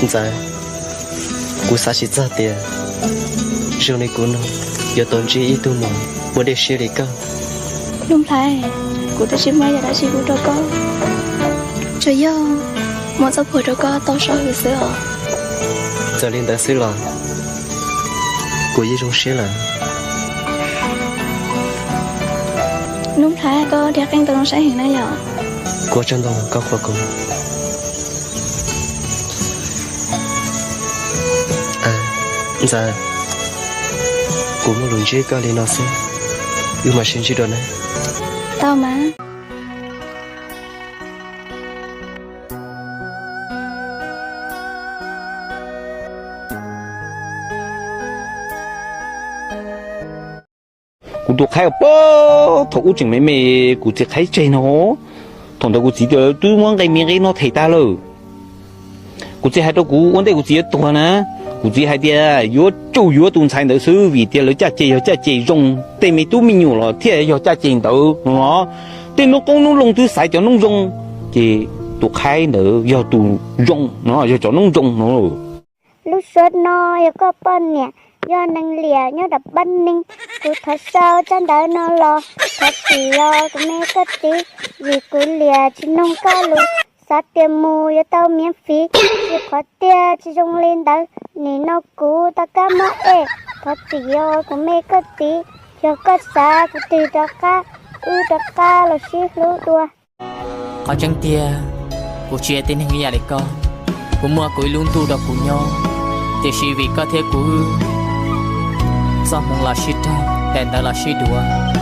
Ntxawm, kuv xav tsis txog tias zoo li kuv no yuav tau ntsib ib tug muam muaj dej siab li koj. Nuj Nplhaib, kuv twb tsis muaj yam dab tsi pub rau koj, tsuas yog muab txoj phuam rau koj tau so hwm xwb os. Txawm li ntawd xwb los kuv yeej zoo siab lawm. Nuj Nplhaib, koj dhia qeej tau zoo saib heev na yom. Kuv ua tsaug ntau koj qhuas kuv. Ntxawm, kuv muaj lus ntsib koj li no xwb, wb mam sib ntsib dua na. Tau mas. Kuv tus qhaib pab thaum ub tseem me me, kuv txiv qhaib tseg no, thaum ntawd kuv txiv twb muab nqe me nqe no them tag lawm. Kuv txiv hais rau kuv ua ntej kuv txiv yuav tuag na, kuv txiv hais tias yuav tsum yuav tus ntxhais ntawd xwb vim tias lawv caj ces yog caj ces zoo, tej me tub me nyuam los thiaj yog caj ces ntawd no. Tej hnub qoob hnub loo twb xaiv cov noob zoo, ces tus qhaib ntawd yog tus zoo no, yog cov noob zoo no. Lub suab no yog koj poj niam, yog neeg liam nyob rau pab neeg. Kuv thov sau tsab ntawv no los thov txim os kuv me koj txiv, vim kuv liam tsis mloog koj lus, xav tias mus yuav tau miav fiv, tsis qhov tiag tsis zoo li ntawd. Nim no kuv tau kab mob ej, thov txim os kuv me koj txiv, yog koj xav kuv tig rov qab, wb rov qab los sib hlub dua. Qhov tseeb tiag, kuv tsis yog tib neeg ib yam li koj. Kuv muaj kuv ib lub ntuj rau kuv nyob, tiam sis vim koj thiab kuv, txoj hmoov los sib raug, daim ntawv los sib duav.